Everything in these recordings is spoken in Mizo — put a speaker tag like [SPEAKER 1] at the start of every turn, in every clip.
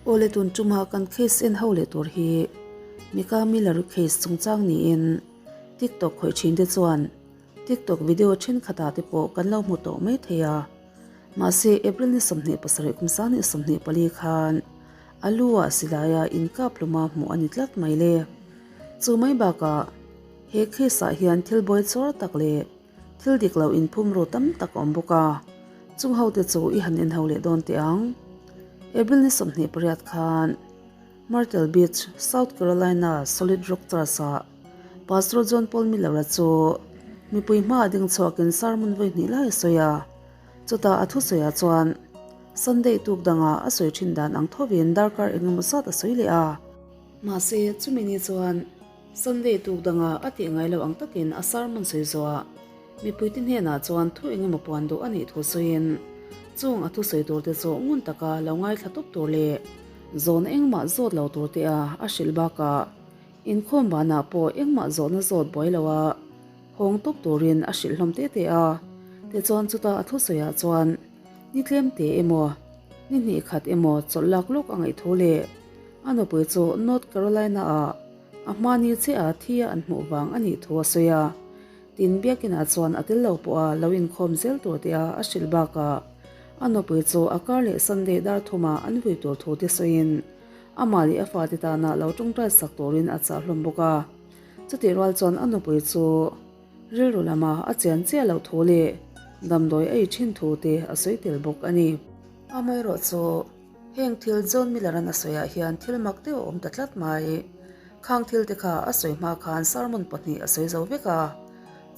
[SPEAKER 1] Awle tun tuma kan case en ho leh tur hi Mika Miller case chungchang niin TikTok khawih thin te chuan TikTok video thenkhatah te pawh kan lo hmu tawh mai thei a. Mahse April ni 27 kum 2024 khan a lu ah silaia inkap hluma hmuh a ni tlat mai le. Chu mai bakah he case ah hian thil buai chawr tak leh Thil dik lo inphum ru tam tak a awm bawk a, chung hote chu i han en ho leh dawn teh ang. April ni 28 khan Myrtle Beach, South Carolina Solid Rock Church-ah Pastor John Paul Miller-a chu mipui hmaah ding chhuakin sermon vawi hnih lai a sawi a. Chutah a thusawiah chuan Sunday tuk dangah a sawi thin dan ang thovin darkar engemaw zat a sawi leh a. Mahse, chumi ni chuan Sunday tuk dangah a tih ngai lo ang takin a sermon sawi zawhah mipuite hnenah chuan thu engemaw puan duh a nih thu sawiin chung a thusawi turte chu ngun taka lo ngaithla tawp tur leh zawhna engmah zawt lo tur te a a hrilh bakah inkhawm banah pawh engmah zawhna zawt buai loa hawng tawp turin a hrilh hlawm te te a. Tichuan chuta a thusawiah chuan ni tlem te emaw ni hnih khat emaw chawlh lak lawk a ngaih thu leh A nupui chu North Carolina-ah a hmani chiah a thi a an hmuh vang a nih thu a sawi a. Tin, biakinah chuan a tel lo pawh a lo inkhawm zel tur tih a a hrilh bakah a nupui chu a kar leh Sunday dar thumah an vui tur thu te sawiin amah leh a fate tana lo tawngtai sak turin a chah hlawm bawk a. Chutih rual chuan a nupui chu rilru lama a chian chiah loh thu leh damdawi a ei thin thu te a sawi tel bawk a ni. Amaherawhchu. Heng thil John Miller-a'n a sawiah hian thil mak deuh a awm ta tlat mai. Khang thil te kha a sawi hma khan sermon pahnih a sawi zo vek a.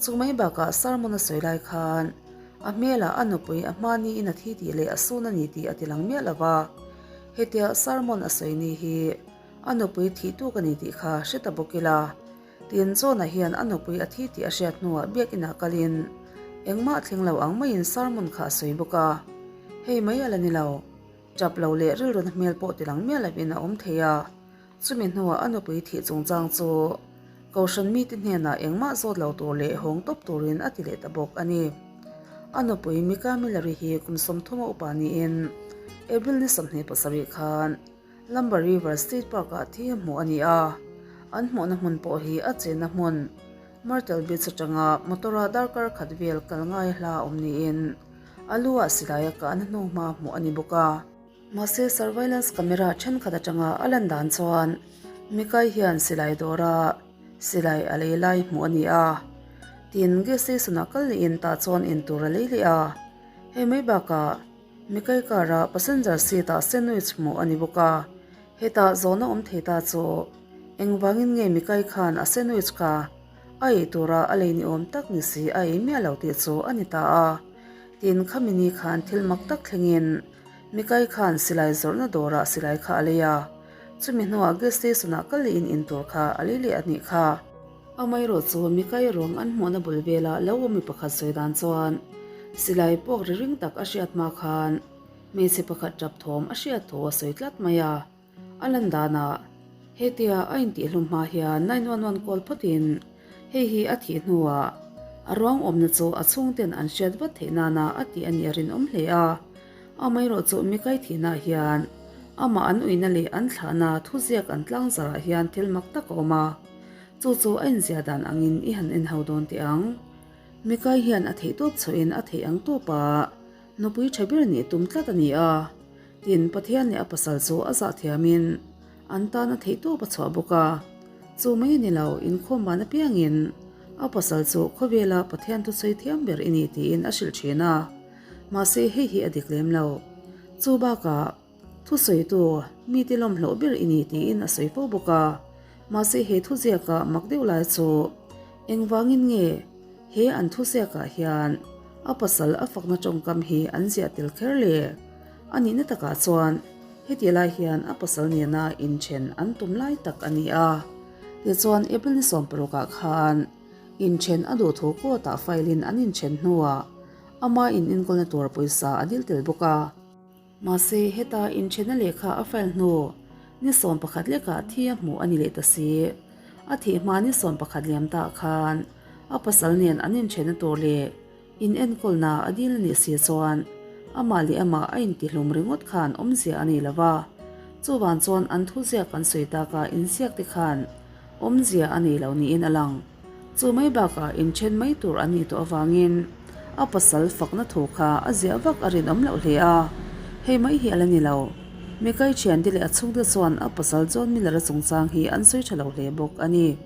[SPEAKER 1] Chu mai bakah sermon a sawi lai khan a hmelah a nupui a hma niin a thi tih leh a sun a ni tih a ti lang miah lo va. Hetia sermon a sawi ni hi a nupui thih tuk a ni tih kha hre ta bawk ila. Tin, John-a hian a nupui a thi tih a hriat hnuah biakinah kalin engmah thleng lo ang maiin sermon kha a sawi bawk a. Hei mai a la ni lo. Tap lo leh rilruna hmel pawh ti lang miah lovin a awm thei a. Chumi hnuah a nupui thih chungchang chu Kohhran mite hnenah engmah zawt lo tur leh hawng tawp turin a ti leh ta bawk a ni. A nupui Mika Miller-i hi kum 30 a upa niin April ni 27 khan Lumber River State Park-ah thi a hmuh a ni a, an hmuhna hmun pawh hi a chenna hmun Myrtle Beach atanga motor-a darkar khat vel kal ngai hla awm niin a lu-ah silai a kahna hnu hma hmuh a ni bawk a. Mahse surveillance camera thenkhat atanga a lan dan chuan Mikai hian silai dawra silai a lei lai hmuh a ni a, tin gas station-ah kal niin tah chuan intur a lei leh a, hei mai bakah Mikai car-a passenger seat-ah sandwich hmuh a ni bawk a, hetah zawhna awm thei ta chu engvangin nge Mikai khan a sandwich kha a ei tura a lei ni awm tak ni si a ei miah lo tih chu a ni ta a. Tin, khami ni khan thil mak tak thlengin Mikai khan silai zawrhna dawrah silai kha a lei a, chumi hnuah gas station-ah kal lehin intur kha a lei leh a nih kha. Amaherawh chu Mikai ruang an hmuhna bul velah lo awm mi pakhat sawi dan chuan silai puak ri ring tak a hriat hma khan hmeichhe pakhat tap thawm a hriat thu a sawi tlat mai a. A lan danah hetia a intihhlum hma hian 911 call phawtin hei hi a thih hnuah a ruang awmna chu a chhungten an hriat vat theih nana a tih a nih a rinawm hle a. Amaherawh chu Mikai thihna hian amah an uina leh an thlahna thuziak an tlangzarah hian thil mak tak a awm a. Chu chu a inziah dan angin i han en ho dawn teh ang. Mikai hian a theih tawp chhuahin a theih ang tawp a, nupui tha ber nih tum tlat a ni a. Tin, Pathian leh a pasal chu a zah thiamin an tan a theih tawp a chhuah bawk a. Chu mai a ni lo, inkhawm van apiangin a pasal chu khawvela Pathian thusawi thiam ber i ni tiin a hrilh thin a. Mahse, hei hi a dik lem lo. Chu bakah. Thusawitu, mite lawmhlawh ber i ni tiin a sawi fo bawk a. Mahse he thuziaka mak deuh lai chu engvangin nge he an thuziakah hian a pasal a fakna tawngkam hi an ziah tel kher le? A nihna takah chuan heti lai hian a pasal nena inthen an tum lai tak a ni a. Tichuan April ni 16 ah khan inthen a duh thu court ah file in an inthen hnuah ama in enkawlna tur pawisa a dil tel bawk a. Mahse, heta inthena lehkha a file hnu ni 11 lekah thi a hmuh a ni leh ta si. A thih hma ni 11 liam tah khan a pasal nen an inthena tur leh in enkawlna a dil a nih si chuan amah leh amah a intihlum ringawt khan awmzia a nei lo va. Chuvang chuan an thuziak kan sawi taka inziak te khan awmzia a nei lo niin a lang. Chu mai bakah inthen mai tur an nih tawh avangin a pasal fakna thu kha a ziah vak a rinawm loh hle a, hei mai hi a la ni lo. Mikai thiante leh a chhungte chuan a pasal John Miller-a chungchang hi an sawi tha lo hle bawk a ni.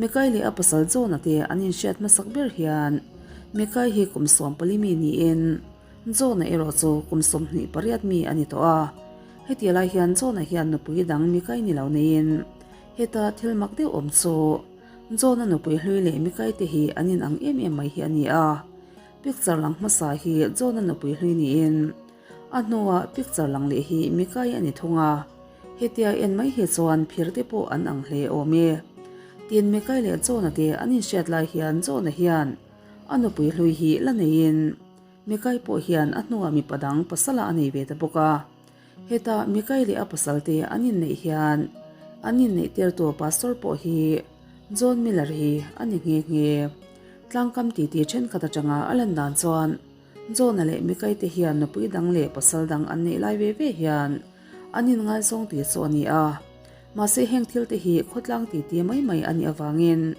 [SPEAKER 1] Mikai leh a pasal John-a te an inhriat hmasak ber hian Mikai hi kum 14 mi niin John-a erawh chu kum 28 mi a ni tawh a. Hetiang lai hian John-a hian nupui dang Mikai ni lo neiin Heta thil mak deuh awm chu John-a nupui hlui leh Mikai te hi an inang em em mai hi a ni a. Picture lang hmasa hi John-a nupui hlui niin a hnuah picture lang leh hi Mikai a ni thung a. Hetia en mai hi chuan phir te pawh an ang hle awm e. Tin Mikai leh John-a te an inhriat lai hian John-a hian a nupui hlui hi la neiin Mikai pawh hian a hnuah mipa dang pasala a nei ve ta bawk a. Heta Mikai leh a pasalte an inneih hian an inneih tirtu pastor pawh hi John Miller hi a ni nghe nghe. Tlangkam titi thenkhat atanga a lan dan chuan John-a leh Mikai te hian nupui dang leh pasal dang an neih lai ve ve hian an inngaizawng tih chu a ni a. Mahse heng thil te hi khawtlang titi mai mai a nih avangin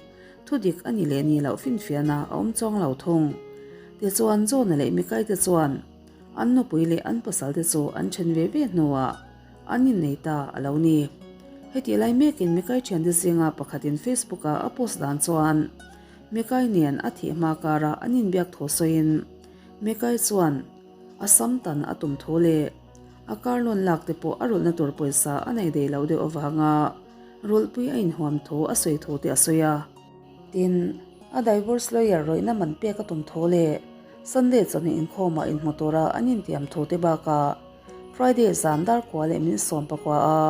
[SPEAKER 1] thudik a ni leh ni loh finfiahna a awm chuang lo thung. Tichuan John-a leh Mikai te chuan An nupui leh an pasalte chu an then ve ve hnuah an innei ta a lo ni. Hetih lai mekin Mikai thiante zinga pakhatin Facebook-a a post dan chuan Mikai nen a thih hma kara an inbiak thu sawiin Mikai chuan a sam tan a tum thu leh a car loan lak te pawh a rulhna tur pawisa a nei dei lo deuh avanga rulhpui a inhuam thu a sawi thu te a sawi a. Tin, a divorce lawyer rawihna man pek a tum thu leh Sunday chawhni inkhawmah inhmu tura an intiam thu te bakah Friday zan dar kua leh min sawm pakua a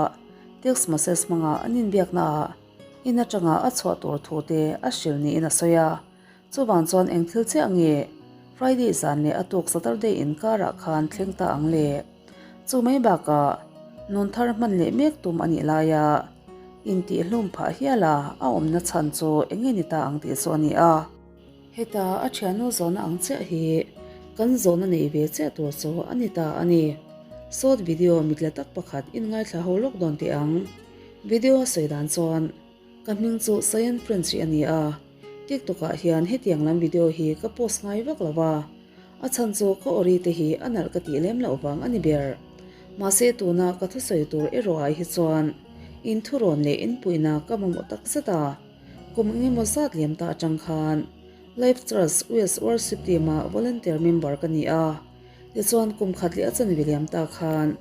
[SPEAKER 1] text message hmanga an inbiaknaah in atanga a chhuah tur thu te a hrilh niin a sawi a. Chuvang chuan eng thil chiah nge Friday zan leh a tuk Saturday inkarah khan thleng ta ang le? Chu mai bakah nun thar hman leh mek tum a nih laia intihhlum phah hial a a awmna chhan chu eng nge ni ta ang tih chu a ni a. Heta a thiannu zawhna ang chiah hi kan zawhna neih ve chiah tur chu a ni ta a ni. Short video mitla tak pakhat in ngaithla ho lawk dawn teh ang. Video a sawi dan chuan ka hming chu Cyan French hi a ni a, TikTok ah hian hetiang lam video hi ka post ngai vak lo a, a chhan chu ka awri te hi a nalh ka tih lem loh vang a ni ber. Mahse tuna ka thusawi tur erawh ah hi chuan inthurawn leh inpuihna ka mamawh tak zet a. Kum engemaw zat liam ta atang khan Life Trust US Worship Team-ah volunteer member ka ni a. Tichuan kum khat leh a chanve liam ta khan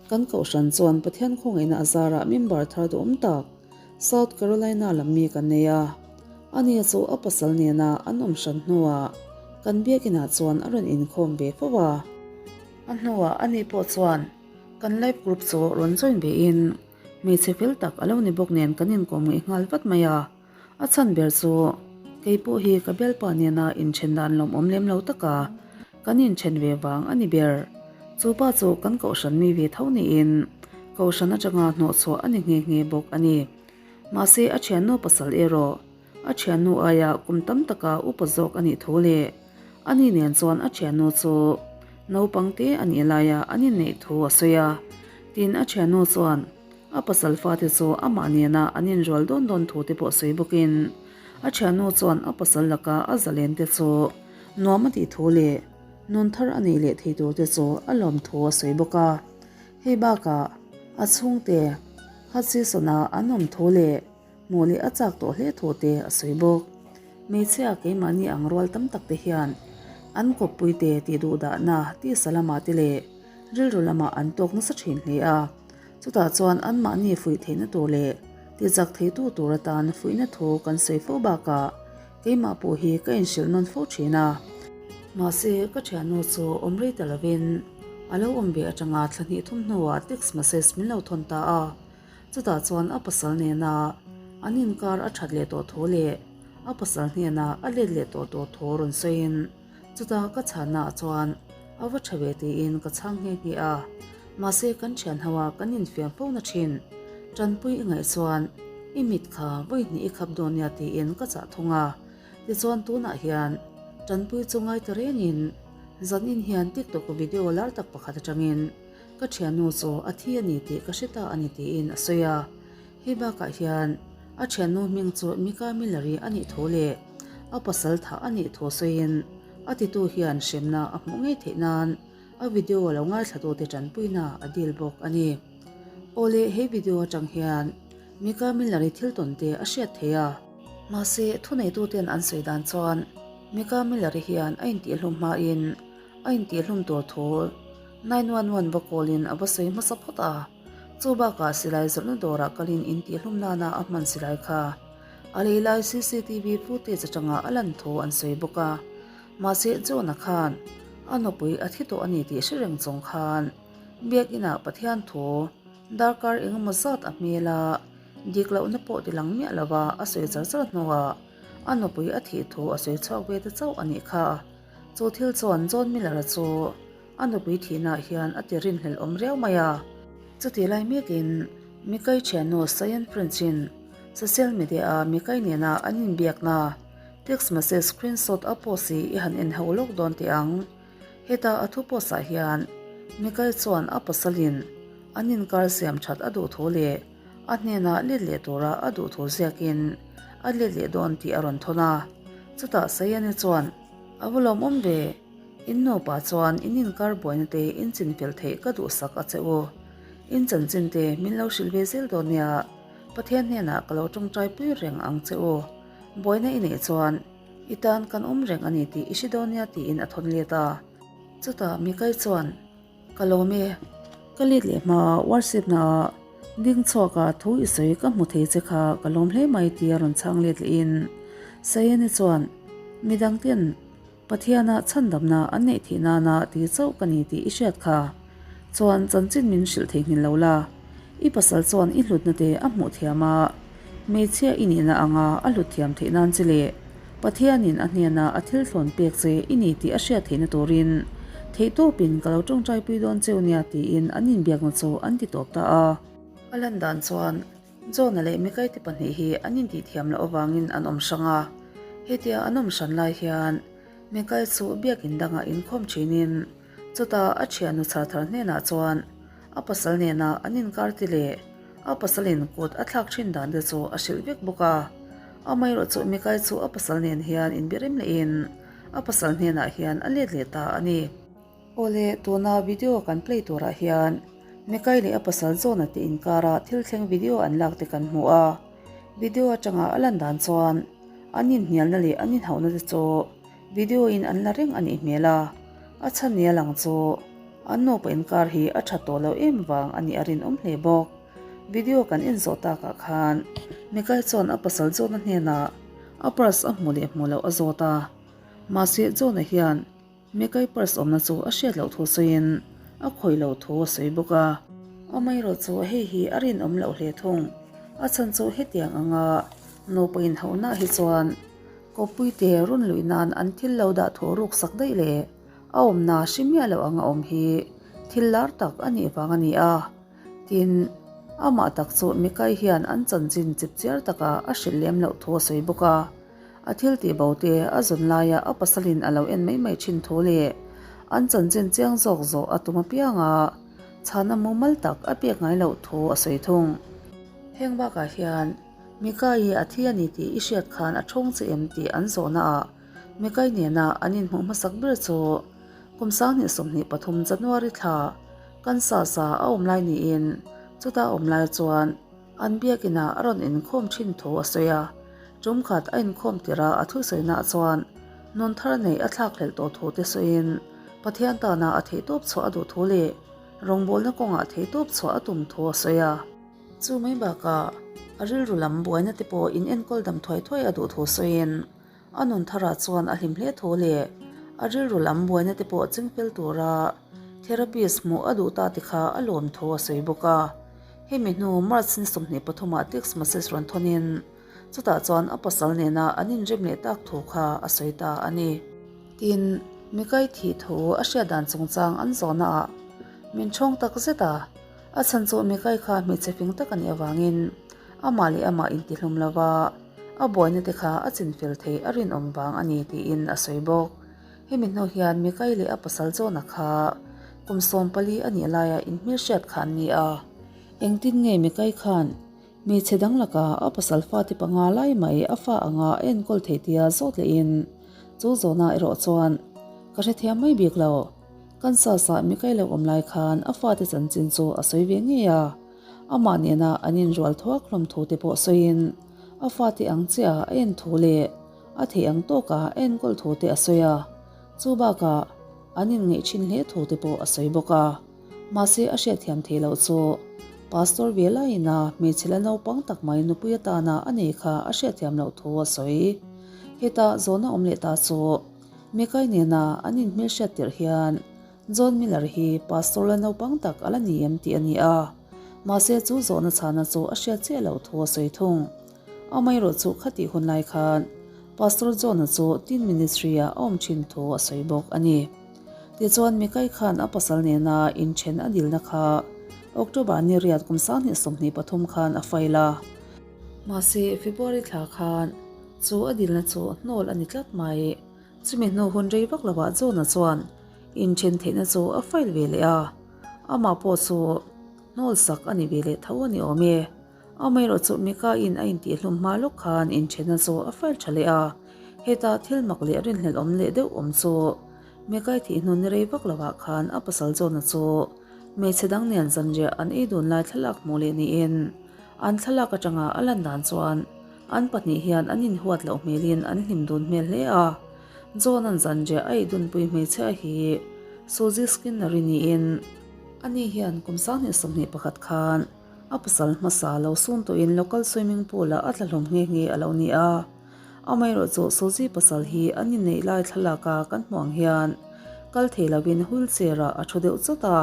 [SPEAKER 1] kan kohhran chuan Pathian khawngaihna a zarah member thar duhawm tak South Carolina lam mi kan nei a. Ani chu a pasal nena an awm hran hnuah kan biakinah chuan a rawn inkhawm ve fo a. A hnuah ani pawh chuan kan life group chu rawn join vein Hmeichhe fel tak a lo ni bawk nen kan inkawm ngaih nghal vat mai a, a chhan ber chu kei pawh hi ka bialpa nena inthen dan lawmawm lem lo taka kan inthen ve vang a ni ber. Chu pa chu kan kohhran mi ve tho niin kohhran atanga hnawhchhuah a ni nghe nghe bawk a ni. Mahse a thiannu pasal erawh a thiannu aia kum tam taka upa zawk a nih thu leh ani nen chuan a thiannu chu naupang te a nih laia an inneih thu a sawi a. Tin, a thiannu chuan a pasal fate chu amah nena an inrual dawn dawn thu te pawh sawi bawkin a thiannu chuan a pasal laka a zalen te chu nuam a tih thu leh nun thar a neih leh thei tur te chu a lawm thu a sawi bawk a. Hei bakah a chhungte Hutchison-a an awm thu leh Hmuh leh a chak tawh hle thu te a sawi bawk. Hmeichhia keimahni ang rual tam tak te hian an kawppui te tih duh dahna tisa lamah te leh rilru lamah an tawk nasa thin hle a. Chutah chuan anmahni fuih theihna tur leh tihchak theitu tur atan fuihna thu kan sawi fo bakah keimah pawh hi ka inhrilh nawn fo thin a. Mahse, ka thiannu chu awm rei ta lovin a lo awm ve atanga thla hnih thum hnuah text message min lo thawn ta a. Chutah chuan a pasal nena an inkar a that leh tawh thu leh a pasal hnena a let leh tawh tur thu rawn sawiin chutah ka chhannaah chuan a va tha ve tiin ka chhang nghe nghe a. Mahse kan thian ho a kan infiam fo na thin. Tanpui i ngaih chuan i mit kha vawi hnih i khap dawn nia tiin ka chah thung a. Tichuan tunah hian tanpui chu ngai ta rengin zanin hian TikTok video lar tak pakhat atangin. Ka thiannu chu a thi a ni tih ka hre ta a ni tiin a sawi a. Hei bakah hian a thiannu hming chu Mika Miller-i a nih thu leh a pasal thah a nih thu sawiin a titu hian hremna a hmuh ngei theih nan a video lo ngaithlatute tanpuina a dil bawk a ni. Awle he video atang hian Mika Miller-i thil tawn te a hriat theih a. Mahse thuneituten an sawi dan chuan Mika Miller-i hian a intihhlum hmain a intihhlum tur thu 911 va call-in a va sawi hmasa phawt a. Chu bakah silai zawrhna dawrah kalin intihhlum nana a hman silai kha a lei lai cctv footage atanga a lan thu an sawi bawk a. Mahse John-a khan a nupui a thi tawh a ni tih hre reng chung khan Biakinah Pathian thu darkar engemaw zat a hmel a, dik lohna pawh ti lang miah lova a sawi char char hnuah a nupui a thih thu a sawi chhuak ve ta chauh a nih kha. Chu thil chuan John Miller-a chu A nupui thihnaah hian a ti rinhlelh awm riau mai a. Chutih lai mekin Mikai thiannu Cyan French-in social media-a Mikai nena an inbiakna text message screenshot a post hi i han en ho lawk dawn teh ang. Heta a thu post-ah hian Mikai chuan a pasalin an inkar siam that a duh thu leh a hnenah let leh tura a duh thu ziakin a let leh dawn tih a rawn thawn a. Chutah Cyan-i chuan, A va lawmawm ve. In nupa chuan in inkar buaina te in chinfel theih ka duhsak a che u. In chanchin te min lo hrilh ve zel dawn nia, Pathian hnenah ka lo tawngtai pui reng ang che u. Buaina i neih chuan i tan kan awm reng a ni tih i hre dawn nia tiin a thawn let a. Chutah Mikai chuan, Ka lawm e. Ka let leh hma worship naah ding chhuaka thu i sawi ka hmu thei che kha ka lawm hle mai tia rawn chhang let lehin Sayani chuan, Midang ten Pathiana chhandamna an neih theih nana ti chauh ka ni tih i hriat kha. Chuan chanchin min hrilh theihnghilh lo la, i pasal chuan i hlutna te a hmuh thiam a, hmeichhia i nihna anga a hlut thiam theih nan che leh Pathianin a hnena a thil thlawn pek che i ni tih a hriat theihna turin theihtawpin ka lo tawngtaipui dawn cheu nia tiin an inbiakna chu an ti tawp ta a. A lan dan chuan John-a leh Mikaite pahnih hi an intihthiam loh avangin an awm hrang a. Hetia an awm hran lai hian Mikai chu biakin dangah inkhawm thinin chutah a thiannu chhar thar hnenah chuan a pasal nena an inkar ti leh a pasalin kut a thlak thin dan te chu a hrilh vek bawk a. Amaherawh chu Mikai chu a pasal nen hian inbirem lehin a pasal hnenah hian a let leh ta a ni. Awle, tuna video kan play turah hian Mekai leh a pasal John-a te inkara thil thleng video an lak te kan hmu a. Video atanga a lan dan chuan an inhnialna leh an inhauhna te chu video in an la reng a nih hmel a. A chhan nia lang chu an nupa inkar hi a tha tawh lo em vang a nih a rinawm hle bawk. Video kan en zawh takah khan Mekai chuan a pasal John-a hnenah a purse a hmuh leh hmuh loh a zawt a. Mahse John-a hian Mekai purse awmna chu a hriat loh thu sawiin a khawih loh thu a sawi bawk a. Amaherawh chu hei hi a rinawm loh hle thung. A chhan chu hetiang anga nupa inhauhnaah hi chuan kawppuite rawn luih nan an thil lo dah thu ruk sak daih leh a awmna hri miah loh anga awm hi thil lar tak a nih vang a ni a. Tin, amah tak chu Mekai hian an chanchin chipchiar taka a hrilh lem loh thu a sawi bawk a. A thil tih bo te a zawn laia a pasalin a lo en mai mai thin thu leh an chanchin chiang zawk zawh a tum apiang a, chhana mumal tak a pek ngai loh thu a sawi thung. Heng bakah hian Mikai a thi a ni tih i hriat khan a thawng che em tih an zawhna ah Mikai nena an inhmuh hmasak ber chu kum 2023 January thla Kansas ah a awm lai niin chuta awm lai chuan An biakinah a rawn inkhawm thin thu a sawi a, tum khat a inkhawm tirh a a thusawinak chuan nun thar neih a thlak hlelh tawh thu te sawiin Pathian tana a theihtawp chhuah a duh thu leh rawngbawlna kawngah theihtawp chhuah a tum thu a sawi a. Chu mai bakah a rilru lam buaina te pawh in enkawl dam thuai thuai a duh thu sawiin a nun tharah chuan a hlim hle thu leh a rilru lam buaina te pawh chingfel tura therapist hmuh a duh ta te kha a lawm thu a sawi bawk a. Hemi hnu March ni 23 ah text message rawn thawnin chutah chuan a pasal nena an inrem leh tak thu kha a sawi ta a ni. Tin, Mikai thih thu a hriat dan chungchang an zawhna ah min chhawng tak zet a, a chhan chu Mikai kha hmeichhe fing tak a nih avangin amah leh amah intihlum lova a buaina te kha a chinfel theih a rinawm vang a ni tiin a sawi bawk. Hemi hnu hian Mikai leh a pasal Jonah kha. Kum 14 a nih laia inhmelhriat kha an ni a, engtin nge Mikai khan hmeichhe dang laka a pasal fate panga lai mai a fa anga a enkawl thei tia zawt lehin chu zawhna erawh chuan ka hrethiam mai bik lo. Kansas-ah Mikai lo awm lai khan a fate chanchin chu a sawi ve ngei a, amah nena an inrual thuak hlawm thu te pawh sawiin a fate ang chiah a en thu leh a theih ang tawka a enkawl thu te a sawi a, chu bakah an inngeih thin hle thu te pawh a sawi bawk a. Mahse a hriatthiam theih loh chu Pastor ve laiin a hmeichhe la naupang tak mai nupui atana a nei kha a hriatthiam loh thu a sawi. Heta zawhna awm leh ta chu Mikai nena an inhmelhriat tirh hian John Miller hi Pastor la naupang tak a la ni em tih a ni a, mahse chu zawhna chhana chu a hriat chiah loh thu a sawi thung. Amaherawhchu khatih hun lai khan Pastor John-a chu Teen Ministry-ah a awm thin thu a sawi bawk a ni. Tichuan Mikai khan a pasal nena inthen a dilna kha October ni riat kum 2023 khan a file a. Mahse February thla khan chu a dilna chu hnawl a ni tlat mai. Chumi hnu hun rei vak lovah John-a chuan inthen theihna chu a file ve leh a, amah pawh chu hnawl sak a ni ve leh tho a ni awm e. Amaherawh chu Mika-in a intihhlum hma lawk khan inthenna chu a file tha leh a, heta thil mak leh rinhlelh awm leh deuh awm chu Mika-i thih hnu ni rei vak lovah khan a pasal John-a chu hmeichhe dang nen zanriah an ei dun lai thlalak hmuh leh niin an thlalak atanga a lan dan chuan an pahnih hian an inhuat loh hmelin an hlim dun hmel hle a. John-a'n zanriah a ei dunpui hmeichhia hi Suzy Skinner-i niin ani hian kum 2021 khan A pasal hmasa lo sun tawhin local swimming pool ah a tla hlawm nghe nghe a lo ni a. Amaherawh chu Suzy pasal hi an inneih lai thlalak a kan hmuh ang hian kal thei lovin wheelchair ah a thu deuh chawt a.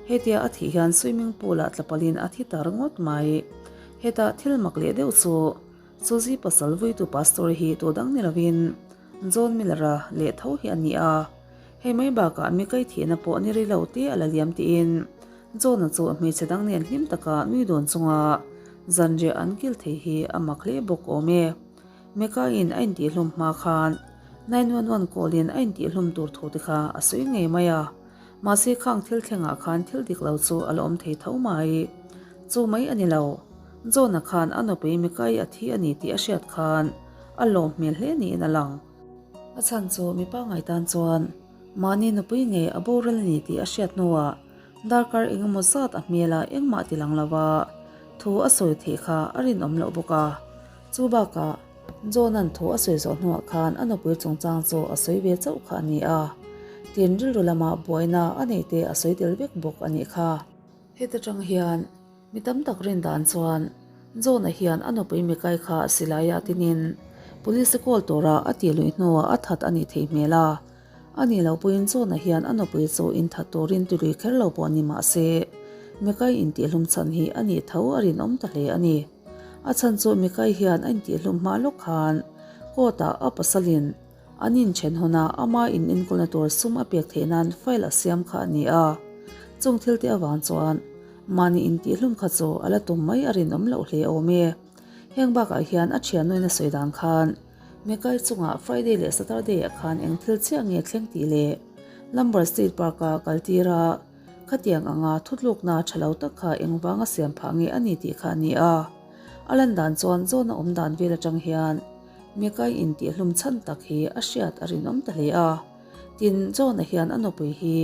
[SPEAKER 1] Hetia a thih hian swimming pool ah tla palhin a thi ta ringawt mai. Hetah thil mak leh deuh chu Suzy pasal vuitu pastor hi tu dang ni lovin John Miller-a leh tho hi a ni a. Hei mai bakah Mikai thihna pawh ni rei lo te a la liam tiin John-a chu hmeichhe dang nen hlim taka nui dawn chunga zanriah an kil thei hi a mak hle bawk awm e. Mecca-in a intihhlum hma khan 911 call-in a intihhlum tur thu te kha a sawi ngei mai a, mahse khang thil thlengah khan thil dik lo chu a la awm thei tho mai. Chu mai a ni lo, John-a khan a nupui Mecca-i a thi a ni tih a hriat khan a lawm hmel hle niin a lang. A chhan chu mipa ngai tan chuan mahni nupui ngei a boral a ni tih a hriat hnuah Darkar engemaw zat a hmel a engmah ti lang lova thu a sawi theih kha a rinawm loh bawk a. Chu bakah John-a'n thu a sawi zawh hnuah khan a nupui chungchang chu a sawi ve chauh kha a ni a. Tin, rilru lama buaina a neih te a sawi tel vek bawk a nih kha. Heta tang hian mi tam tak rin dan chuan John-a hian a nupui Mikai kha silai ah tinin police call tura a tih luih hnuah a that a nih theih hmel a. A nih loh pawhin John-a hian a nupui chu inthat turin tilui kher lo pawh ni mah se, Mikai intihhlum chhan hi a nih tho a rinawm ta hle a ni. A chhan chu Mikai hian a intihhlum hma lawk khan court-ah a pasalin an inthen hunah ama in enkawlna tur sum a pek theih nan file a siam kha a ni a. Chung thil te avang chuan mahni intihhlum kha chu a la tum mai a rinawm loh hle awm e. Heng bakah hian a thiannuin a sawi dan khan Mekai chungah Friday leh Saturday ah khan eng thil chiah nge thleng tih leh Lumber State Park a kal tir a, khatiang anga thutlukna tha lo tak kha eng vanga siam phah nge a ni tih kha a ni a. A lan dan chuan zawn a awm dan vel atang hian Mekai intihhlum chhan tak hi a hriat a rinawm ta hle a. Tin, John-a hian a nupui hi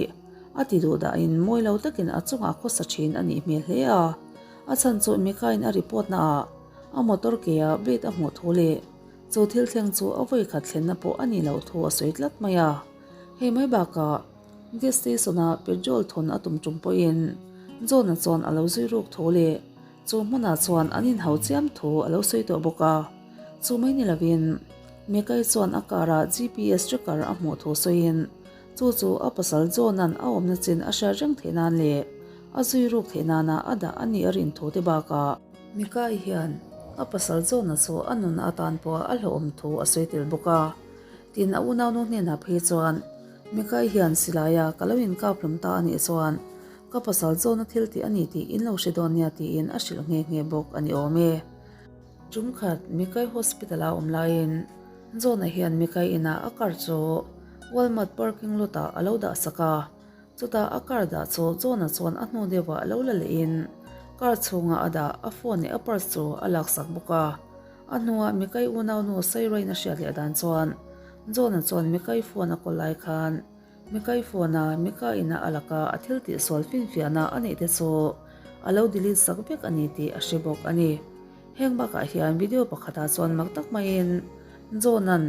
[SPEAKER 1] a ti duh dahin mawi lo takin a chungah khawsa thin a nih hmel hle a. A chhan chu Mekaiin a report naah A motor ke ah blade a hmuh thu leh chu thil thleng chu a vawi khat thlenna pawh a nih loh thu a sawi tlat mai a. Hei mai bakah gas station ah petrol thawn a tum tum pawhin John-a chuan a lo zui ruk thu leh chu hmunah chuan an inhau chiam thu a lo sawi tawh bawk a. Chu mai ni lovin Mekai chuan a car ah GPS tracker a hmuh thu sawiin chu chu a pasal John-a'n a awmna chin a hriat reng theih nan leh a zui ruk theih nana a dah a nih a rin thu te bakah Mikai hian a pasal John-a chu a nunna atan pawh a hlauhawm thu a sawi tel bawk a. Tin, a unaunu hnenah phei chuan, Mikai hian silaia ka lo inkap hlum ta a nih chuan ka pasal John-a thil tih a ni tih in lo hre dawn nia tiin a hrilh nghe nghe bawk a ni awm e. Tum khat Mikai Hospital-a awm laiin John-a hian Mikai inah a car chu Walmart parking lot-ah a lo dah sak a. Chutah a car dah chu John-a chuan a hnu deuhah a lo la lehin car chhunga a dah a phone leh a purse chu a laksak bawk a. A hnuah Mikai unaunu Sairain a hriat leh dan chuan John-a chuan Mikai phone a kawl lai khan Mikai phone-a Mika ina a laka a thil tihsual finfiahna a neih te chu a lo delete sak vek a ni tih a hre bawk a ni. Heng bakah hian video pakhatah chuan mak tak maiin John-a'n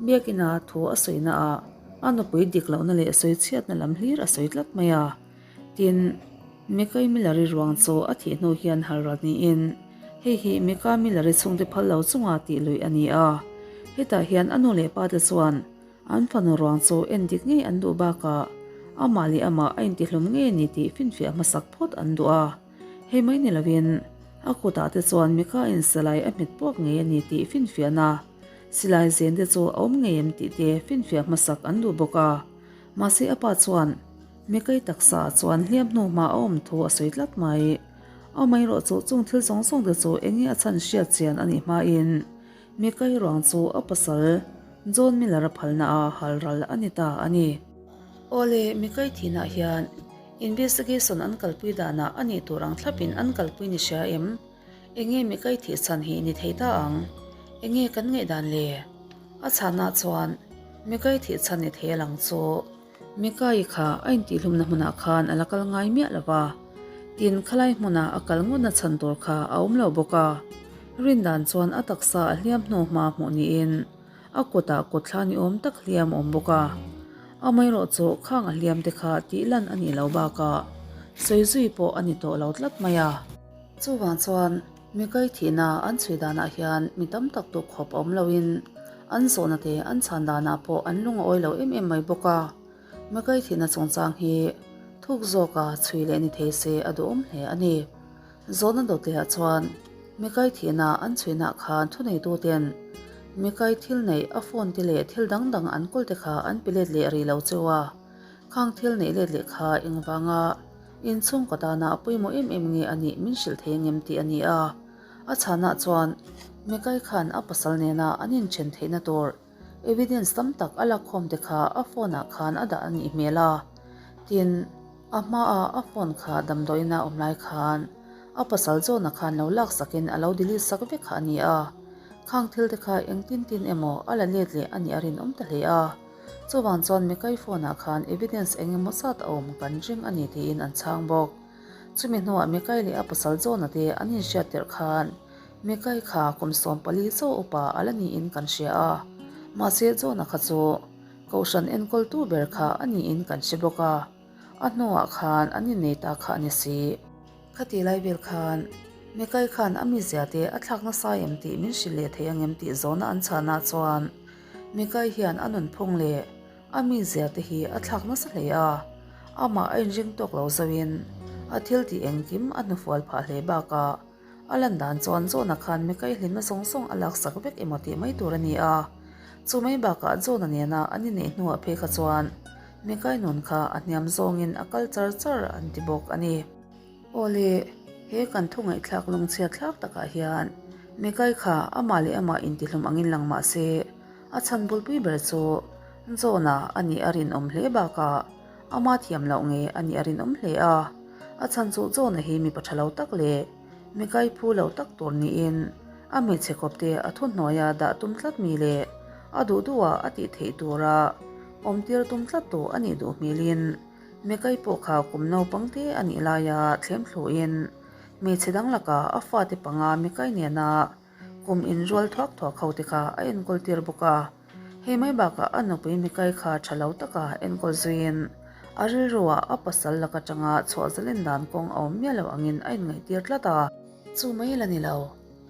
[SPEAKER 1] Biakina thu a sawina ah a nupui dik lohna leh sawi chhiatna lam hlir a sawi tlat mai a. Tin, Mikai Miller-i ruang chu a thih hnu hian halral niin hei hi Mika Miller-i chhungte phal lo chunga tih luih a ni a. Hetah hian a nu leh pate chuan An fanu ruang chu en dik ngei an duh bakah amah leh amah a intihlum ngei a ni tih finfiah hmasak phawt an duh a. Hei mai ni lovin a kutah te chuan Mika-in silai a hmet puak ngei a ni tih finfiahna silai zen te chu a awm ngei em tih te finfiah hmasak an duh bawk a. Mahse a pa chuan Mika-i taksa ah chuan hliam hnu hma a awm thu a sawi tlat mai. Amaherawh chu chung thil zawng zawng te chu eng nge a chhan hriat chian a nih hmain Mikai ruang chu a pasal John Miller-a phalna a hal ral a ni ta a ni. Awle, Mikai thinah hian investigation an kalpui danah a nih tur ang thlapin an kalpui ni hria em? Enge Mikai thih chhan hi ni thei ta ang? Enge kan ngaihdan le? A chhanah chuan Mikai thih chhan ni thei a lang chu. Mikai kha a intihhlumna hmunah khan a la kal ngai miah lo va, tin khalai hmuna a kal ngawtna chhan tur kha a awm lo bawk a. Rindan chuan a taksa a hliam hnu hma hmuh niin a kutah kutthla ni awm tak hliam a awm bawk a. Amaherawh chu khang a hliam te kha tih lan a nih loh bakah sawi zui pawh a ni tawh lo tlat mai a. Chuvang chuan Mikai thihna an chhui danah hian mi tam tak tuk khawp a awm loin an zawhna te an chhan danah pawh an lung a awi lo em em mai bawk a. Mikai thihna chungchang hi thuk zawka chhui leh ni thei se a duhawm hle a ni. Zawhna dawtliah chuan Mikai thihna an chhuinaah khan thuneituten Mikai thil neih a phone te leh thil dang dang an kawl te kha an pe let leh rih lo cheu a. Khang thil neih let leh kha engvanga inchhungkaw tana a pawimawh em em nge a nih min hrilh thei angem tih a ni a. A chhanah chuan Mekai khan a pasal nena an inthen theihna tur evidence tam tak a lakkhawm te kha a phone ah khan a dah a nih hmel a. Tin, a hmaa a phone kha damdawiina awm lai khan a pasal John-a khan lo laksakin a lo delete sak vek kha a ni a. Khang thil te kha engtin tin emaw a la let leh a nih a rinawm ta hle a. Chuvang chuan Mikai phone ah khan evidence eng emaw zat a awm kan ring a ni tiin an chhang bawk. Chumi hnuah Mikai leh a pasal John-a te an inhriat tirh khan Mikai kha kum 14 chaw upa a la niin kan hria a, mahse John-a kha chu Kohhran enkawltu ber kha a niin kan hre bawk a, a hnuah khan an innei ta kha a ni si. Khati lai vel khan Mikai khan a mizia te a thlak nasa em tih min hrilh leh thei angem tih zawhna an chhanah chuan Mikai hian a nunphung leh a mizia te hi a thlak nasa hle a, amah a inring tawk lo zoin a thil tih engkim a hnufual phah hle bakah a lan dan chuan John-a khan Mikai hlimna zawng zawng a laksak vek emaw tih mai tur a ni a. Chu mai bakah John-a nena an inneih hnuah phei kha chuan Mikai nun kha a hniam zawngin a kal char char an ti bawk a ni. Awle, he kan thu ngaihthlak lungchhiat thlak takah hian Mikai kha amah leh amah intihlum angin lang mah se, a chhan bulpui ber chu John-a a nih a rinawm hle bakah ama thiam loh nge a nih a rinawm hle a. A chhan chu John-a hi mipa tha lo tak leh Mikai phu lo tak tur niin a hmeichhe kawpte a thuhnuaia dah tum tlat mi leh a duh duhah a tih theih tura awmtir tum tlat tu a nih duh hmelin Mekai pawh kha kum naupang te a nih laia thlem thluin hmeichhe dang lakah a fate panga Mekai nena kum inrual thuak thuak ho te kha a enkawl tir bawk a. Hei mai bakah a nupui Mekai kha tha lo taka enkawl zuiin a rilruah a pasal lak atanga chhuah zalen dan kawng a awm miah lo angin a inngaihtir tlat a. Chu mai la ni lo,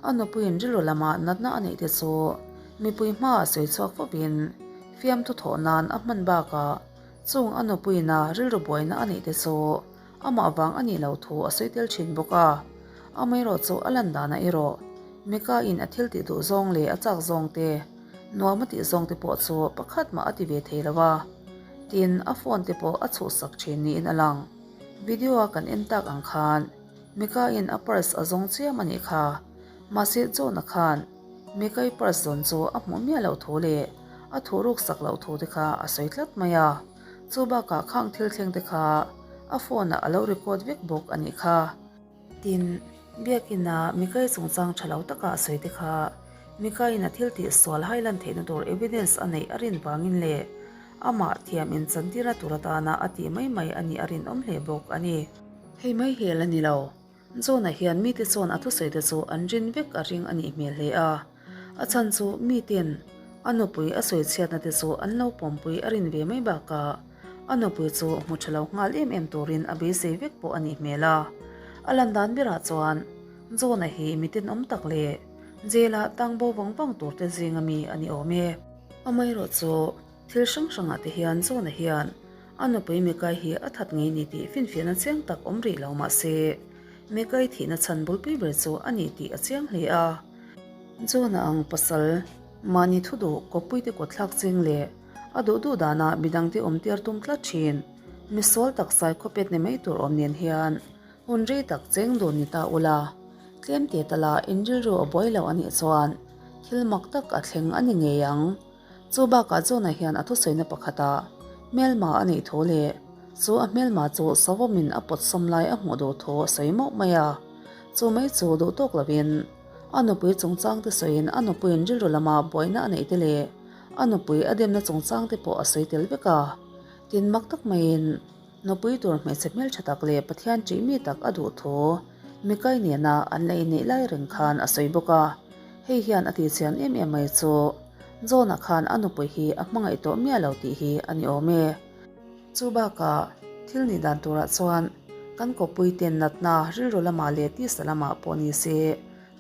[SPEAKER 1] a nupuiin rilru lama natna a neih te chu mipui hmaah sawi chhuak fawpin fiamthu thawh nan a hman bakah Chung a nupuiina rilru buaina a neih te chu amah vang a nih loh thu a sawi tel thin bawk a. Amaherawh chu a lan danah erawh Mika-in a thil tih duh zawng leh a chak zawng te, nuam a tih zawng te pawh chu pakhat mah a ti ve thei lo a. Tin, a phone te pawh a chhuhsak thin niin a lang. Video-a kan en tak ang khan Mika-in a purse a zawng chiam a nih kha. Mahse John-a khan Mikai purse zawn chu a hmuh miah loh thu leh a thuhruk sak loh thu te kha a sawi tlat mai a. Chu bakah khang thil thleng te kha a phone ah a lo record vek bawk a nih kha. Tin, Biakina Mikai chungchang tha lo taka a sawi te kha Mikaiin a thil tih sual hai lan theihna tur evidence a neih a rin vangin leh amah thiam inchantirna tur atana a tih mai mai a nih a rinawm hle bawk a ni. Hei mai hi a la ni lo. John-a hian mite chuan a thusawi te chu an rin vek a ring a nih hmel hle a. A chhan chu miten a nupui a sawi chhiatna te chu an lo pawmpui a rin ve mai bakah a nupui chu hmu tha lo nghal em em turin a beisei vek pawh a nih hmel a. A lan dan berah chuan John-a hi miten awm tak leh jail-ah tang bo vang vang tur te zinga mi a ni awm e. Amaherawh chu thil hrang hrangah te hian John-a hian A nupui Mikai hi a that ngei ni tih finfiahna chiang tak awm rih lo mah se, Mikai thihna chhan bulpui ber chu a ni tih a chiang hle a. John-a ang pasal, mahni thu duh kawppuite kawtthlak ching leh a duh duh danah midangte awm tir tum tlat thin, misual tak sai khawpet ni mai tur awm nen hian hun rei tak cheng dun ni ta ula, tlem te tala in rilru a buai lo a nih chuan thil mak tak a thleng a ni ngei ang. Chu bakah Jonah hian a thusawina pakhatah hmelma a neih thu leh chu a hmelma chu savawmin a pawt sawm lai a hmuh duh thu a sawi mauh mai a. Chu mai chu duh tawk lovin a nupui chungchang te sawiin a nupuiin rilru lama buaina a neih te leh a nupui a demna chungchang te pawh a sawi tel vek a. Tin mak tak maiin Nupui tur hmeichhe hmeltha tak leh Pathian ṭih mi tak a duh thu Mikai nena an la inneih lai reng khan a sawi bawk a. Hei hian a tihchian em em mai chu John-a khan a nupui hi a hmangaih tawh miah lo tih hi a ni awm e. Chu bakah thil nih dan turah chuan kan kawppui ten natna rilru lamah leh tisa lamah pawh ni se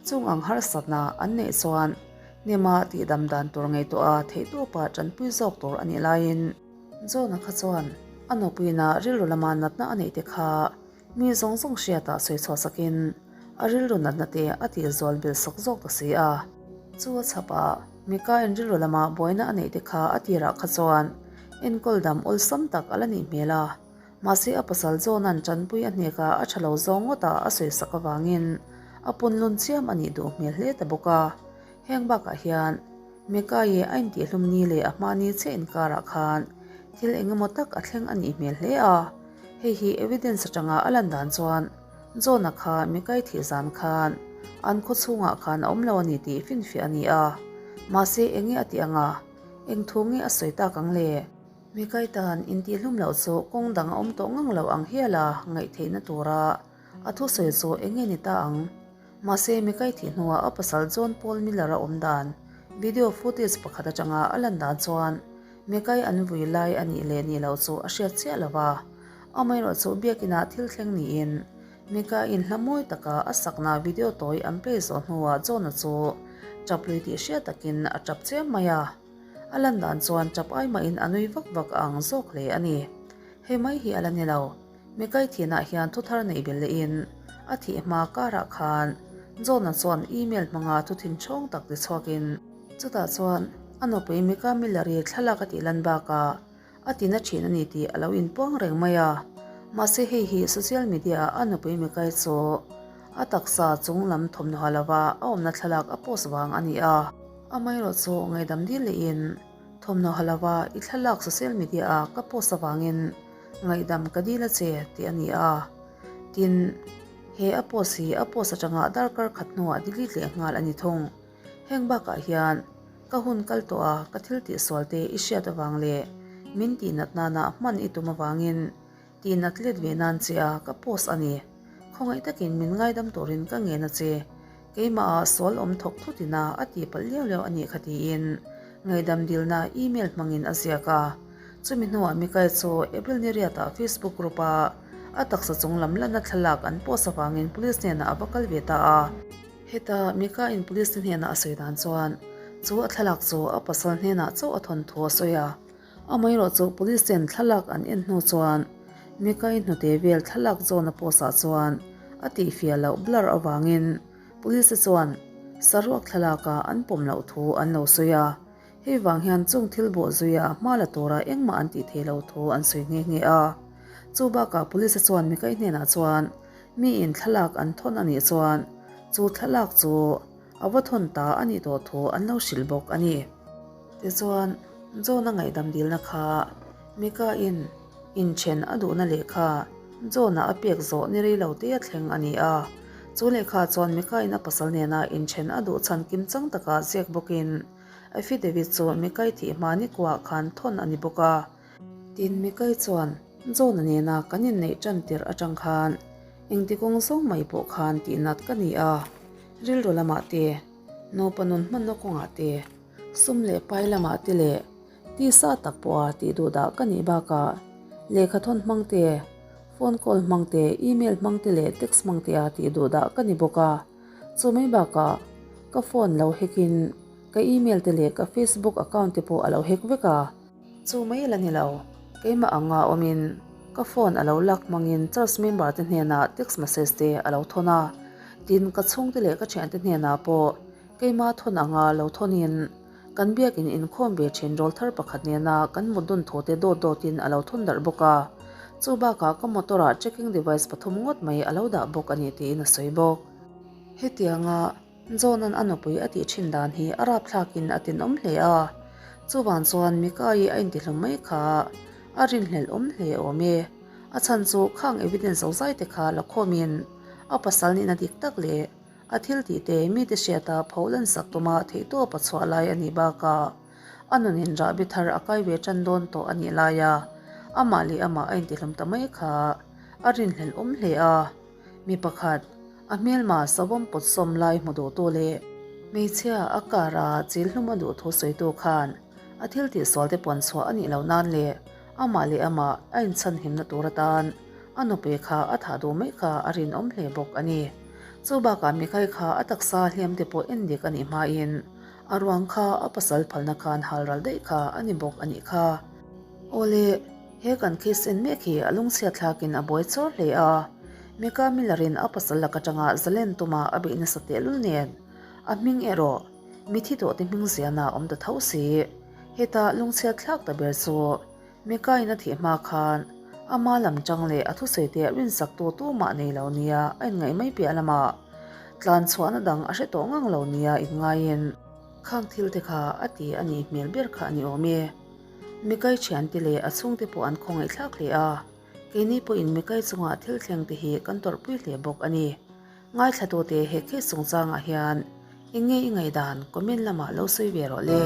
[SPEAKER 1] chung ang harsatna an neih chuan hnema tihdam dan tur ngaihtuah a theihtawpah ṭanpui zawk tur a nih laiin, John-a kha chuan a nupuina rilru lama natna a neih te kha mi zawng zawng hriatah sawi chhuah sakin a rilru natna te a tih zual bel sak zawk ta si a. Chu a chhapah Mika-in rilru lama buaina a neih te kha a tirah kha chuan enkawl dam awlsam tak a la nih hmel a, mahse a pasal John-a'n tanpui a hneka a tha lo zawng ngawtah a sawi sak avangin a punlun chiam a nih duh hmel hle ta bawk a. Heng bakah hian Mikaye a intihhlum ni leh a hma ni chiah inkarah khan thil eng emaw tak a thleng a nih hmel hle a. Hei hi evidence atanga a lan dan chuan John-a kha Mikai thih zan khan an khaw chhungah khan a awm lo a ni tih finfiah a ni a. Mahse eng nge a tih anga eng thu nge a sawi tak ang le? Mikai tan intihhlum loh chu kawng dang a awm tawh ngang lo ang hial a ngaihtheihna tura a thusawi chu eng nge ni ta ang? Mahse, Mikai thih hnuah a pasal John Paul Miller-a awm dan video footage pakhat atanga a lan dan chuan Mikai an vui lai a nih leh nih loh chu a hriat chiah lo va. Amaherawh chu biakinah thil thleng niin Mikai-in hla mawi taka a sakna video tawi an play zawh hnuah John-a chu tap lui tih hriat takin a tap chiam mai a. A lan dan chuan tap ai mahin a nui vak vak a ang zawk hle a ni. Hei mai hi a la ni lo. Mikai thinah hian thuthar neih belh lehin a thih hma karah khan John-a chuan email hmanga thu thinchhawng tak ti chhuakin, chutah chuan a nupui Mika Miller-i thlalak a tih lan bakah a tina thin a ni tih a lo inpuang reng mai a. Mahse hei hi social media-ah a nupui Mikai chu a taksa chung lam thawmhnaw ha lova a awmna thlalak a post vang a ni a. Amaherawh chu ngaihdam dil lehin thawmhnaw ha lova i thlalak social media-ah ka post avangin Ngaihdam ka dil a che tih a ni a. Tin, he a post hi a post atanga darkar khat hnuah delete leh nghal a ni thung. Heng bakah hian ka hun kal tawh a, ka thil tihsual te i hriat avang leh min tihnat nana hman i tum avangin tihnat let ve nan che a ka post a ni. Khawngaih takin min ngaidam turin ka ngen a che. Keimahah sual awm thawk thutin a a tih palh liau liau a nih kha tiin ngaihdam dilna email hmangin a ziak a. Chumi hnuah Mikai chu April ni riatah Facebook group-a a taksa chung lam lanna thlalak an post avangin police hnenah a va kal ve ta a. Heta Mika-in police te hnenah a sawi dan chuan chu a thlalak chu a pasal hnenah chauh a thawn thu a sawi a. Amaherawh chu police ten thlalak an en hnu chuan Mikai hnute vel thlalak zawn a post ah chuan a tihfiah loh blur avangin police te chuan saruak thlalak ah an pawm loh thu an lo sawi a, hei vang hian chung thil bawh zuia hma la tura engmah an tih theih loh thu an sawi nghe nghe a. Chu bakah police te chuan Mikai hnenah chuan miin thlalak an thawn a nih chuan chu thlalak chu a va thawn ta a nih tawh thu an lo hrilh bawk a ni. Tichuan, John-a ngaihdam dilna kha Mika-in. Inthen a duhna lehkha John-a a pek zawh ni rei lo te a thleng a ni a. Chu lehkha chuan Mika-in a pasal nena inthen a duh chhan kimchang taka ziak bawkin affidavit chu Mika-i thih hma nikuah khan thawn a ni bawk a. Tin, Mika-i chuan John-a nena kan inneih tan tirh atang khan engti kawng zawng mai pawh khan tihnat ka ni a, rilru lamah te, nupa nun hmanna kawngah te, sum leh pai lamah te leh Tisa tak pawha tih duh dah ka nih bakah lehkhathawn hmang te, phone call hmang te, email hmang te leh text hmang te a tih duh dah ka ni bawk a. Chu mai bakah ka phone lo hack in ka email te leh ka facebook account te pawh a lo hack vek a. Chu mai la ni lo, keimah anga awmin ka phone a lo lak hmangin church member te hnenah text message te a lo thawn a, tin ka chhungte leh ka thiante hnenah pawh keimah thawn anga lo thawnin Kan biakin inkhawm ve thin rawl thar pakhat nena kan mut dun thu te dawt dawtin a lo thun darh bawk a. Chu bakah ka motor ah tracking device pathum ngawt mai a lo dah bawk a ni tiin a sawi bawk. Hetianga John-a'n a nupui a tih thin dan hi a rapthlakin a tinawm hle a. Chuvang chuan Mika-i a intihlum mai kha a rinhlelh awm hle awm e. A chhan chu khang evidence zozai te kha la khawmin a pasal nihna dik tak leh A thil tih te mite hriata pho lansak tuma theihtawp a chhuah lai a nih bakah a nunin rahbi thar a kai ve tan dawn tawh a nih laia amah leh amah a intihlum ta mai kha a rinhlelh awm hle a. Mi pakhat, a hmelma savawm pawt sawm lai hmu duhtu leh hmeichhia a kara chil hlum a duh thu sawitu khan a thil tihsual te puan chhuah a nih loh nan leh amah leh amah a inchhanhimna tur atan A nupui kha a thah duh mai kha a rinawm hle bawk a ni. Chu bakah Mikai kha a taksa hliam te pawh en dik a nih hmain a ruang kha a pasal phalna khan hal ral daih kha a ni bawk a nih kha. Awle, he kan case en mek hi a lungchhiat thlakin a buai chawr hle a. Mika Miller-in a pasal lak atanga zalen tuma a beih nasa tehlul nen a hming erawh mithi tawhte hming ziana a awm ta tho si. Heta lungchhiat thlak ta ber chu Mikain a thih hma khan ama lam chang leh a thusawi te rinsaktu tumah nei lo nia a inngaih mai piah lamah tlan chhuahna dang a hre tawh ngang lo nia inngaiin khang thil te kha a ti a nih hmel ber kha a ni awm e. Mikai thiante leh a chhungte pawh an khawngaihthlak hle a, keini pawhin Mikai chungah thil thleng te hi kan tawrhpui hle bawk a ni. Ngaithlatute he case chungchangah hian eng nge i ngaihdan comment lamah lo sawi ve rawh le.